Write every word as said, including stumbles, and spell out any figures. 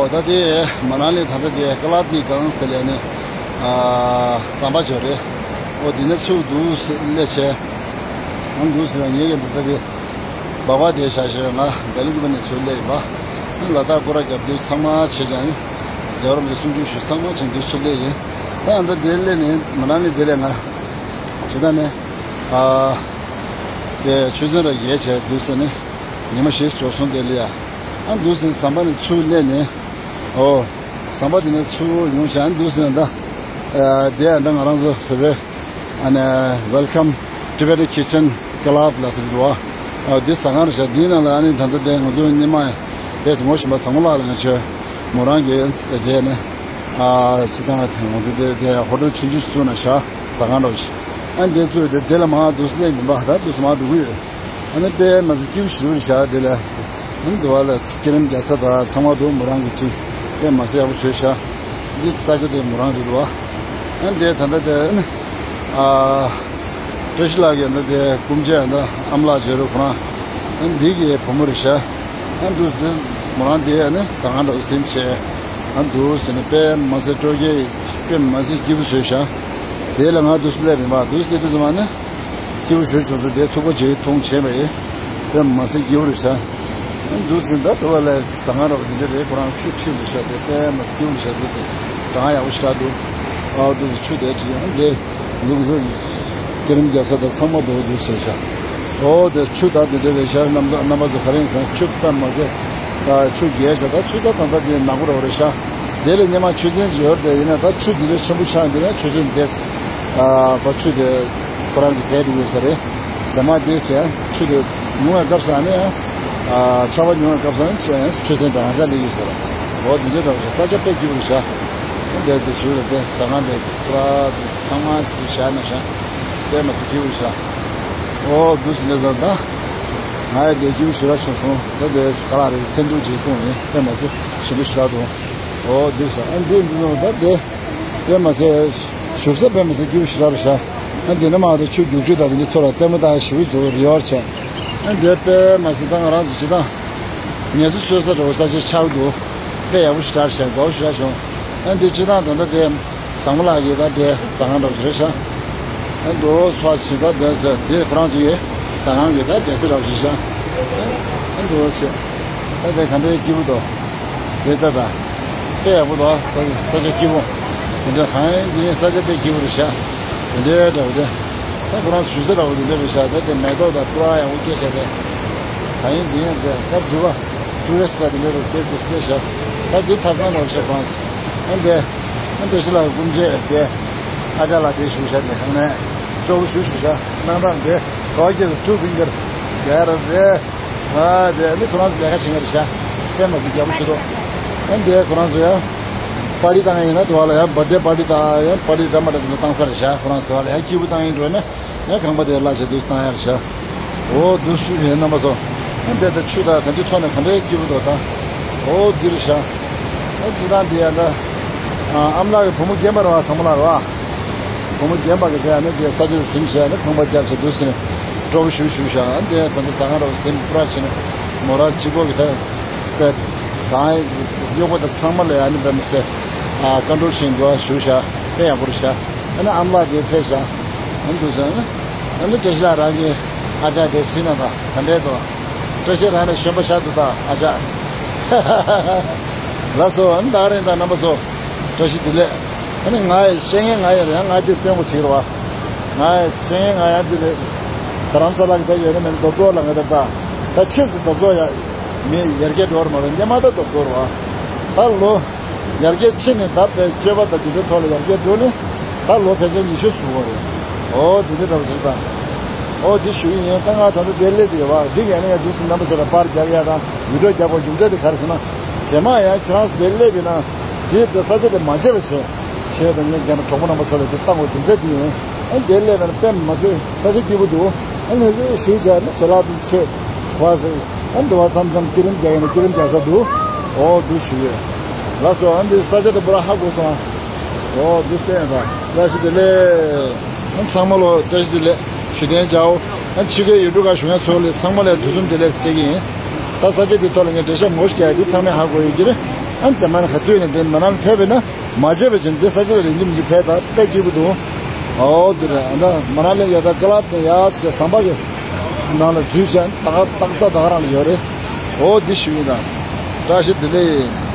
ད་དེ་མ་ནང་ལས་ད་ལྟ་དེ་ཀ་ལ་ཏི་གངས་དེ་ལས་ནི་ཟམ་པ་ཅིག་རེད། ཨོ་དེ་ནས་ཚུར་འདུག་སེ་སླེབས་བྱས། ཨང་འདུག་སེ་ལ་ངེད་ཀྱི་འདི་ད་དེ་སྦག་སྦག་དེ་བཞག་བྱས་ང་བེ་ལུ་གུ་པ་ནས་ཚུར་སླེབས་ཡིན་པ། ལ་དྭགས་སྐོར་ར་རྒྱབ་དུས་ཚང་མ་བྱས་ཀྱང་རྒྱལ་བ་རིན་པོ་ཆེ་གསུང་ཆོས་ཞུས་ཚང་མ་བྱས་འདུག་ཚུར་སླེབས་ཡིན། ད་ཨ་ད་དེ་སླེབས་ནས་མ་ནང་ལས་དེ་ལས་ང་ཇི་ལྟར་ནས་ཨ་དེ་ཆུ་ཚན་ར་རྒྱས་བྱས་འདུག་སེ་ནས་ཉི་མ་བཞི་འགྲོ་སོང་དེ་ལ་ཡ། ཨ་འདུག་སེ་ཟམ་པ་ནས་ཚུར་སླེབས་ནས། ཨོ། ཟམ་པ་དེ་ནས་ཚུར་ཡོང་བྱས་ཨ་འདུག་སེ་ད། ཨ་དེ་ཨ་ད་ང་རང་ཚོ་བོད་པའི་ཨ་ནི་Welcome Tibetan Kitchen Club ལ་ཟེར་གྱི་འདུག་བ། ཨ་དེ་ཟ་ཁང་རེད་ཤག་དེའི་ནང་ལ་ཨ་ནི་ད་ལྟ་དེ་ང་ཚོ་སྔོན་མ་དེ་ངོ་ཤེས་པ་བཟང་མོ་ལགས་ལ་ང་ཚོས་མོ་རང་གི་དེ་ནས་ཨ་སྤྱི་བཏང་ང་ཚོ་དེ་དེ་ཧོ་ཊེལ་ཆུང་ཆུང་ཞིག་བཙུགས་ན་ཤག་ཟ་ཁང་འདྲ་བོ་ཞིག་ཨ་འདི་བཙུགས་དེ་དེ་ལ་མར་འདུག་སེ་སླེབས་མིན་པ་ད་འདུག་སེ་མར་འགྲོ་གི་ཡོད། ཨ་ནི་དཔེ་མ་སྲིད་སྐྱིད་པོ་ཞེ་པོ་རེད་ཤག་དེ་ལ། ཨ་ནི་འདི་བ་ལ་སྐྱིད་རིམ་རྒྱག་ས་དང་ཚང་མ་འདུག་མོ་རང་གི་ཅིག་དཔེ་མ་སྲིད་ཡག་པོ་བཟོས་ཤག་འདི་ས་ཆ་དེ་མོ་རང་རེད་འདུག་ཨ་ནི་དེ་ད་ལྟ་དེ་ཨ་ནི་ཨ་བཀྲ་ཤིས་ལགས་ཀྱི་འདི་དེ་སྐུ་མཆེད་འདི་ཨ་མ་ལགས་བྱེད་རོགས་ཁོ་རང་ཨ་ནི་འདི་གི་བུ་མོ་རེད་ཤག་ཨ་འདུག་འདི་མོ་རང་དེ་ཨ་ནི་ཟ་ཁང་འདྲ་བོ་ཟིན་བྱས་ཨ་འདུག་ཟེར་ནས་དཔེ་མ་སྲིད་སྤྲོ་སྐྱིད་དཔེ་མ་སྲིད་སྐྱིད་པོ་བཟོས་ཤག་དེ་ལ་ང་འདུག་སེ་སླེབས་མིན་པ་འདུག་སེ་སླེབས་དུས་ཙམ་པ་ནི། སྐྱིད་པོ་ཞེ་པོ་བྱུང་སོང་། དེ་ཐུག་པ་རྗེས་མཐོང་བྱས་པ་ཡིན། དཔེ་མ་སྲིད་སྐྱིད་པོ་རེད་ཤག་འདུག་ཟིན་ད་དུ་བ་ལ་ཟ་ཁང་འདྲ་བོ་འདི་འདྲ་རེད། ཁོ་རང་ཆུ་ཁྲིད་རེད་ཤག་དེ་དཔེ་མ་སྲིད་སྐྱིད་པོ་རེད་ཤག་འདུག་ཟིན་ཟ་ཁང་ཡག་པོ་ཞེ་དྲག་འདུག་ཨའོ་འདུག་ཟིན་ཆུ་དེ་ཁྲིད་ཡང་དེ་འདུག་ཟིན་སྐྱིད་རིམ་རྒྱག་ས་དང་ཚང་མ་འདུག་འདུག་ཟིན་ཤག་ཨོ་དེ་ཆུ་ད་འདི་འདྲ་རེད་ཤག་རྣམ་རྣམ་པ་ཚོ་ག་རེ་ཡིན་ཟེར་ན་ཆུ་དཔེ་མ་སྲིད་ཆུ་རྒྱས་ཤག་ད་ཆུ་ད་ད་ད་དེ་ནག་པོ་འདྲ་བོ་རེད་ཤག་དེ་ལས་སྔོན་མ་ཆུ་ཚན་ཅིག་ཡོད་རེད། དེ་ཡིན་ན་ད་ཆུ་འདི་འདྲ་ཆེན་པོ་ཆགས་འདི་ན་ཆུ་ཚན་འདི་བ་ཆུ་དེ་ཁོ་རང་གི་དེད་འགྲོ་ཡོད་ས་རེད། ཇ་མ་དེ་ཟེར་ཆུ་དེ་ཉུང་བའི་སྐབས་སུ་ནི་ཆར་པ་ཉུང་བའི་སྐབས་སུ་ནི་ཆུ་ཚན་དེ་རང་འཇགས་སླེབས་ཡོད་ས་རེད། འོ་འདི་འདྲ་འདྲ་བོ་ཞིག་ས་ཆ་དཔེ་སྐྱིད་པོ་རེད་ཤག་འདི་དེ་ཟུར་ལ་དེ་ཟ་ཁང་དེ་ཁོ་ར་ཚང་མ་ཞིག་བཞག་ན་ཤག་དཔེ་མ་སྲིད་སྐྱིད་པོ་རེད་ཤག་འོ་འདུག་སེ་འདི་ཟ་ད་ང་ཡི་དེ་སྐྱིད་པོ་ཞེ་དྲག་བྱུང་སོང་། ད་དེ་ག་ལ་རེད་འཐེན་ཐུག་ཅིག་བཏུང་ཡིན། དཔེ་མ་སྲིད་ཞིམ་པོ་ཞེ་དྲག་འདུག་འོ་འདི་ཤག་ཨ་འདི་འདི་ནང་ད་དེ་དཔེ་མ་ཟད་བཞུགས་ས་དཔེ་མ་ཟད་སྐྱིད་པོ་ཞེ་དྲག་རེད་ཤག་ཨ་འདི་ན་མ་གཏོགས་ཆུ་རྒྱུག་ཆུ་དང་འདི་འདྲ་ཐོག་ལ་ལྟད་མོ་ལྟ་ཞེ་པོ་འདུག་རེ་བ་བྱས། ཨ་འདི་དཔེ་མ་ཟད་ད་ང་རང་ཚོ་ཇི་ལྟར་ངལ་གསོ་གསོ་ས་འདྲ་བོ་ས་ཆ་ཆགས་འདུག་དཔེ་ཡག་པོ་ཞེ་དྲག་རེད་ཤག་དགའ་པོ་ཞེ་དྲག་བྱུང་། ཨ་འདི་སྤྱིར་བཏང་ད་ལྟ་དེ་བཟང་མོ་ལགས་ཀྱི་ད་དེ་ཟ་ཁང་འདྲ་བོ་ཞིག་རེད་ཤག་ཨ་འདི་ཕར་ཕྱིན་ད་དེ་ཚོ་དེ་ཁོ་རང་ཚོ་ཡི་ཟ་ཁང་གི་ད་སྡེ་སྲིད་འདྲ་བོ་ཞིག་ཤག་ཨ་འདི་ཕར་ཕྱིན་ད་དེ་ག་འདྲའི་སྐྱིད་པོ་འདུག་དེ་ལྟ་ད། དཔེ་ཡག་པོ་འདུག་ས་ས་ཆ་སྐྱིད་པོ། དེ་འདྲ་གང་ཡིན་དེ་ཡིན་ས་ཆ་དཔེ་སྐྱིད་པོ་རེད་ཤག་དེ་འདྲའི་འདྲ་བོ་དེ། ད་ཁོ་རང་བཞུགས་ས་འདྲ་བོ་དེ་འདྲ་རེད་ཤག་ད་དེ་མེ་ཏོག་དང་སྤོ་ལོ་ཡག་པོ་སྐྱེས་ཤག་རེད། གང་ཡིན་དེ་ཡིན་དེ་ད་འགྲུལ་པ་ཊུ་རི་སི་ཊི་དེ་འདྲ་རེད་དེ་དེ་སྐྱེས་ཤག་ད་འདི་ཐབ་ཚང་འདྲ་བོ་ཤག་ཁོ་རང་ཚོ། ཨ་འདི། ཨ་འདི་ཞིག་ལ་སྐུ་མཆེད་དེ། ཨ་ཅག་ལགས་དེ་བཞུགས་ཤག་དེ་ནས་སྤྲོ་པོ་ཞེ་པོ་བཞུགས་ཤག་གནང་སྟངས་དེ་གོ་ཀྱི་ཊུ་ཕིང་གར་དེ་ར་རེད། ཨ་དེ་ནི་ཁོ་རང་ཚོ་ལས་ཀ་བྱེད་མཁན་རེད་ཤག་དཔེ་མ་སྲིད་རྒྱགས་པོ་ཞེ་དྲག་ཨ་འདི་ཁོ་རང་ཚོ་ཡང་པར་ཊི་བཏང་ཡིན་ན་དུ་བ་ལ་ཡང་བར་ཐི་ཌེ་པར་ཊི་དང་ཡང་པར་ཊི་འདྲ་མི་འདྲ་དེ་ཚོ་བཏང་ས་རེད་ཤག་ཁོ་རང་ཚོ་དུ་བ་ལ་ཡང་སྐྱིད་པོ་བཏང་ཡིན་འགྲོ་ན་ཡང་ཁང་པ་དེ་གླ་བྱས་དུས་བཏང་ཡ་རེད་ཤག་འོ་འདུག་ཞུ་ཡིན་རྣམ་པ་ཚོ། ཨ་འདི་ད་ཆུ་དང་ག་འདྲའི་ཐོག་ནས་ག་འདྲའི་སྐྱིད་པོ་འདུག་ད། འོ་འདི་རེད་ཤག་ཨ་སྤྱིར་བཏང་འདི་ཡང་ད། ཨ་ཨ་མ་ལགས་ཀྱི་བུ་མོ་རྒན་པ་རེད་བ་བཟང་མོ་ལགས་རེད་བ། བུ་མོ་རྒན་པ་གི་དེ་ཡང་ནི་དེ་ས་ཆ་དེ་ཟིན་བྱས་ནི་ཁང་པ་བརྒྱབ་བྱས་འདུག་ཟིན་སྤྲོ་པོ་ཞེ་པོ་ཞེ་པོ་ཤག་ཨ་འདི་ད་ལྟ་ཟ་ཁང་འདྲ་བོ་ཟིན་པུ་ར་བྱས་ནས་མོ་རང་གཅིག་པོ་གི་ད་དཔེ་ཟ་ཡག་གཡོག་པོ་དང་ཚང་མ་ལ་ཡང་ནི་དཔེ་མི་སྲིད་ཨ་ཀོན་ཊོལ་བྱས་འདུག་ཞེ་པོ་ཤག་དཔེ་ཡག་པོ་རེད་ཤག་ཨ་ནི་ཨ་མ་ལགས་དེ་ཕེབས་ཤག་ཨ་འདུག་ཟེར་ན། ཨ་ནི་བཀྲ་ཤིས་ལགས་རང་གི་ཨ་ཅག་དེ་ཟིན་ན་ད་ག་འདྲས་འདུག་བཀྲ་ཤིས་རང་ནས་གཞོན་པ་ཤར་འདུག་ད་ཨ་ཅག་ལགས་སོ། ཨ་ནི་ད་རིང་ད་རྣམ་པ་ཚོ་བཀྲ་ཤིས་བདེ་ལེགས། ཨ་ནི་ང་ཡི་བཤད་མཁན་ང་ཡི་རེད། ཡང་ང་དེ་སྟོན་དགོས་བྱེད་རེད་བ། ང་ཡི་བཤད་མཁན་ང་ཡང་དེ་རེད། རྡ་རམ་ས་ལ་གི་ད་ཡོད་ན་མེད་ན་རྡོབ་རྡོབ་ལ་ང་ད་ད་ད་ཕྱིས་སུ་རྡོབ་རྡོབ་ཡ་མི་ཡར་རྒྱས་འགྲོ་བ་མ་རེད། སྔོན་མ་ད་རྡོབ་རྡོབ་རེད་བ། ད་ལོ། ཡར་རྒྱས་ཕྱིན་ནས་ད་དཔེ་སྤྱོད་པ་དང་དེ་འདྲའི་ཐོག་ལ་ཡར་རྒྱས་འགྲོ་ནས་ད་ལོ་ཕལ་ཆེར་ཉི་ཤུ་ཟིན་པ་རེད། ཨོ་དེ་འདྲའི་འདྲ་བོ་ཞིག་དང་། ཨོ་དེ་ཞུ་གི་ཡིན། ད་ང་ད་ལྟ་དེར་སླེབས་བསྡད་ཡོད་པ་འདི་ཡིན་ན་ཡང་འདུག་སེ་རྣམ་པ་ཚོ་ལ་པར་རྒྱག་ཡ་དང་བི་ཌིའོ་རྒྱག་པ་རྒྱུ་མཚན་དེ་ག་རེ་ཟེར་ན། རྗེས་མ་ཡང་ཁྱོད་རང་ཚོ་དེར་སླེབས་ཡིན་ན་དེ་དེ་ས་ཆ་དེ་མ་བརྗེད་པ་བྱས་བྱས་དང་ངས་རྒན་པ་གྲོགས་པོ་རྣམ་པ་ཚོ་ལ་དེ་བཏང་དགོས་རྒྱུ་མཚན་དེ་ཡིན། ཨ་དེར་སླེབས་པ་ན་དཔེ་མ་སྲིད་ས་ཆ་སྐྱིད་པོ་འདུག་ཨ་ནི་ཞུས་བྱས་ན་ཞལ་ལག་དེ་ཚོ་མཆོད། བ་ཟེར། ཨ་འདི་བ་མཚམས་མཚམས་སྐྱིད་རིམ་རྒྱག་ཡིན་ན་སྐྱིད་རིམ་རྒྱག་ས་འདུག་ཨོ་འདུག་ཞུ་ཡོད། ལགས་སོ། ཨ་འདི་ས་ཆ་དེ་པུ་ར་ཧ་གོ་སོང་། ཨོ་འདུག་བསྟན་ཡོད་ད། བཀྲ་ཤིས་བདེ་ལེགས། ཨ་ཚང་མ་ལོ་བཀྲ་ཤིས་བདེ་ལེགས་ཞུ་གཏན་འཇགས། ཨ་ཕྱི་རྒྱལ་ཡུལ་གྲུ་ཁག་བཞུགས་མཁན་ཚོ་ལ་ཚང་མ་ལ་དུས་གསུམ་བདེ་ལེགས་སྤྲད་ཀྱི་ཡིན། ད་ས་ཆ་འདི་ཐོག་ལ་ངས་འགྲེལ་བཤད་མང་པོ་ཞིག་རྒྱག་ཡ་འདི་ཚང་མས་ཧ་གོ་ཡོད་ཀྱི་རེད། ཨ་ནི་ཇར་མན་ག་དུས་ནས་དེ་མ་ནམ་ཕེབས་པས་ན་མ་བརྗེད་པ་བྱས་ནས་དེ་ས་ཆ་ལ་ལན་གཅིག་མི་གཅིག་ཕེབས་དང་དཔེ་སྐྱིད་པོ་འདུག་ཨོ་དེ་རེད། ཨ་ད་མ་ན་ལི་ཡ་ད་ཀ་ལ་ཏི་ཡ་ཟེར་ཟམ་པ་གི་ནང་ལ་འཛུལ་བྱས་ད་ག་ཏག་ཏག་ད་ག་རང་ལ་ཡོད་རེད། ཨོ་འདི་ཞུ་ཡིན་ད། བཀྲ་ཤིས་བདེ་ལེགས།